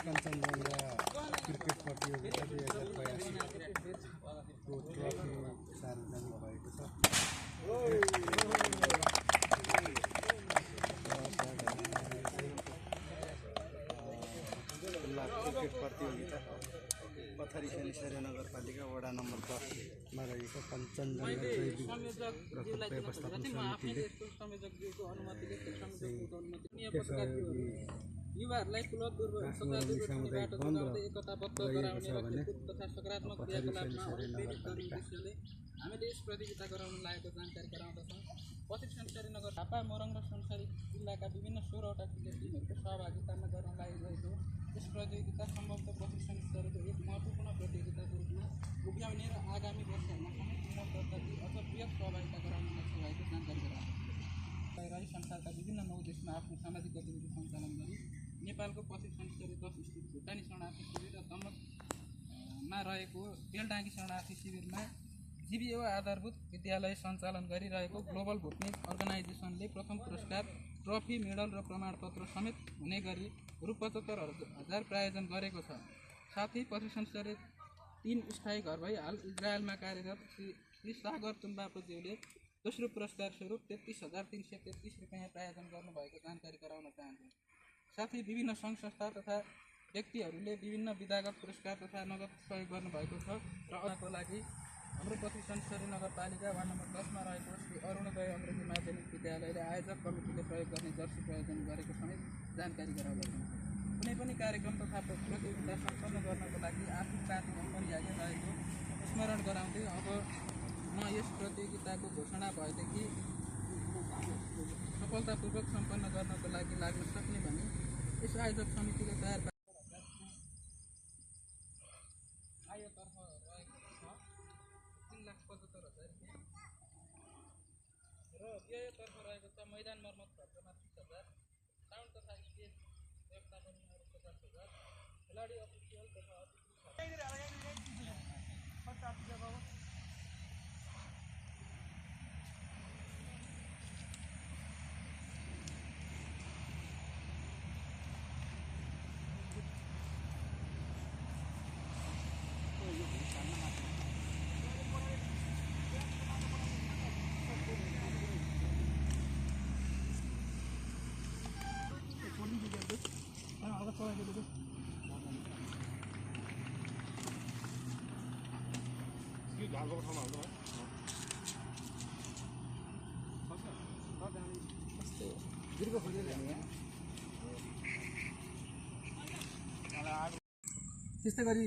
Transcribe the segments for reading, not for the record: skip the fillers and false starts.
Kanchenjunga cricket प्रतियोगिता 2082 को trophy सार्वजनिक भएको छ। क्रिकेट प्रतियोगिता पथरी शनिश्चरी नगरपालिका वडा नम्बर 10 मा रहेको कञ्चनजङ्घा जैविक व्यवस्थापन समितिले युवाहरूलाई क्लब सामुदायिक बन्द एकताबद्ध गराउने र खेलकुद तथा सकारात्मक क्रियाकलापमा प्रेरित गर्ने उद्देश्यले हामीले यस प्रतियोगिता गराउन लागेको जानकारी गराउँदछौँ। पश्चिम शनिश्चरी नगर झापा मोरङ र सुनसरी जिल्लाका विभिन्न 16वटा क्रिकेट टिमहरूको सहभागितामा गर्न लागिरहेको यस प्रतियोगिता सम्भवतः पश्चिम शनिश्चरीको एक महत्त्वपूर्ण प्रतियोगिताको रूपमा उभ्याउने र आगामी वर्षहरूमा समेत अझ बृहत सहभागिता गराउन लक्ष्य भएको जानकारी गराउँछ। संसारका विभिन्न 9 देशमा आफ्नो सामाजिक गतिविधि सञ्चालन गरी नेपालको पश्चिम शनिश्चरी 10 स्थित भुटानी शरणार्थी शिविर र दमकमा रहेको बेलडाँगी शरणार्थी शिविरमा जीवीओ आधारभूत विद्यालय सञ्चालन गरिरहेको ग्लोबल भुटनिक अर्गनाइजेसनले प्रथम पुरस्कार ट्रफी मेडल र प्रमाणपत्र समेत हुने गरी रु 75,000 प्रायोजन गरेको छ। साथै पश्चिम शनिश्चरी 3 स्थायी घर भई हाल इजरायलमा कार्यरत श्री सागर तुम्बापोज्यूले दोस्रो पुरस्कार स्वरूप 33,333 रुपियाँ प्रायोजन गर्नुभएको जानकारी गराउन चाहन्छु। साथै विभिन्न सङ्घ संस्था तथा व्यक्तिहरूले विभिन्न विधागत पुरस्कार तथा नगद सहयोग गर्नुभएको छ र अझको लागि हाम्रो पश्चिम शनिश्चरी नगरपालिका वार्ड नम्बर 10 मा रहेको श्री अरुणोदय अङ्ग्रेजी माध्यमिक विद्यालयले आयोजक कमिटीले प्रयोग गर्ने जर्सी प्रायोजन गरेको समेत जानकारी गराउँदछौँ। कुनै पनि कार्यक्रम तथा प्रतियोगिता सम्पन्न गर्नको लागि आर्थिक पार्टी अपरिहार्य रहेको स्मरण गराउँदै अब म यस प्रतियोगिताको घोषणा भएदेखि सफलतापूर्वक सम्पन्न गर्नको लागि लाग्न सक्ने भनी यस आयोजक समितिले तयार आयोतर्फ रहेको छ 3,75,000 रुपियाँ र व्ययतर्फ रहेको छ मैदान मर्मत खर्चमा 30,000, साउन्ड तथा स्टेज व्यवस्थापनमा 50,000, खेलाडी अफिसियल तथा त्यस्तै गरी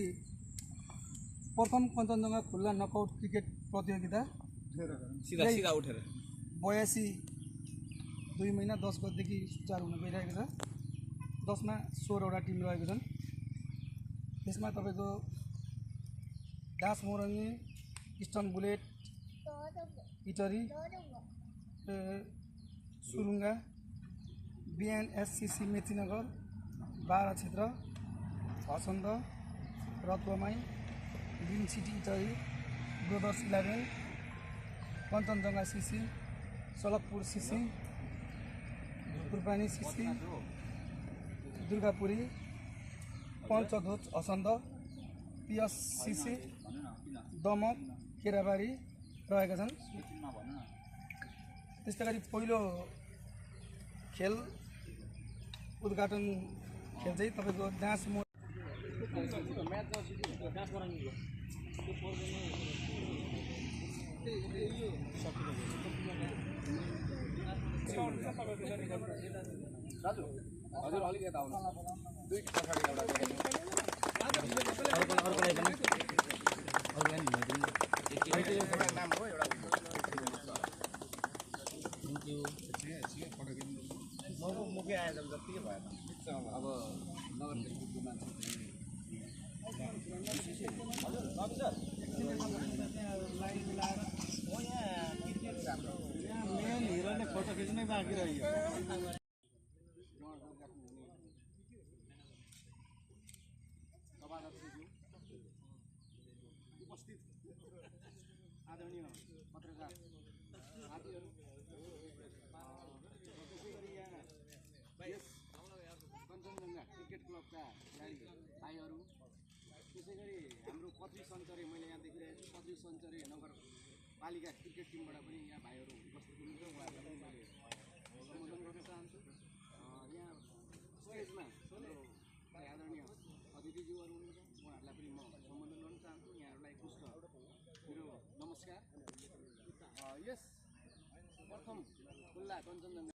प्रथम कञ्चनजङ्घा खुल्ला नकआउट क्रिकेट प्रतियोगिता 82 2 महिना 10 गतेदेखि सुचारू हुन गइरहेको छ। 10 मा 16वटा टिम रहेको छन्। त्यसमा तपाईँको दास Morangi, eastern bullet, Itahari, Surunga, BNSCC Mechinagar, 12 क्षेत्र, Hasanda, Ratuwamai, green city Itahari, brothers 11, Kanchanjangha CC, Salakpur CC, Kurbani CC, Durgapuri, Panchadhwaj Hasanda, PS CC, Damak, Kerabari रहेका छन्। त्यस्तै गरी पहिलो खेल उद्घाटन खेल चाहिँ तपाईँको डाँस हजुर अलिक यता आउनु दुई पछाडि एउटा नाम हो एउटा थ्याङ्क यू मुखै आएछ जति भएन अब नगर मेन हिरोले फोटो खिच्नै बाँकी रह्यो। उपस्थित आदरणीय पत्रकार प्रतियोगिता खेलाडी भाइहरू, त्यसै गरी हाम्रो पत्री सञ्चरे मैले यहाँ देखिरहेको छु, पत्री सञ्चरे नगरपालिका क्रिकेट टिमबाट पनि यहाँ भाइहरू उपस्थित हुनुहुन्छ। उहाँहरूलाई पनि मैले सम्बोधन गर्न चाहन्छु। यहाँ स्टेजमा हाम्रो आदरणीय अतिथिज्यूहरू हुनुहुन्छ, उहाँहरूलाई पनि म सम्बोधन गर्न चाहन्छु। यहाँहरूलाई पुष्ट मेरो नमस्कार। यस प्रथम खुल्ला कञ्चनजङ्घा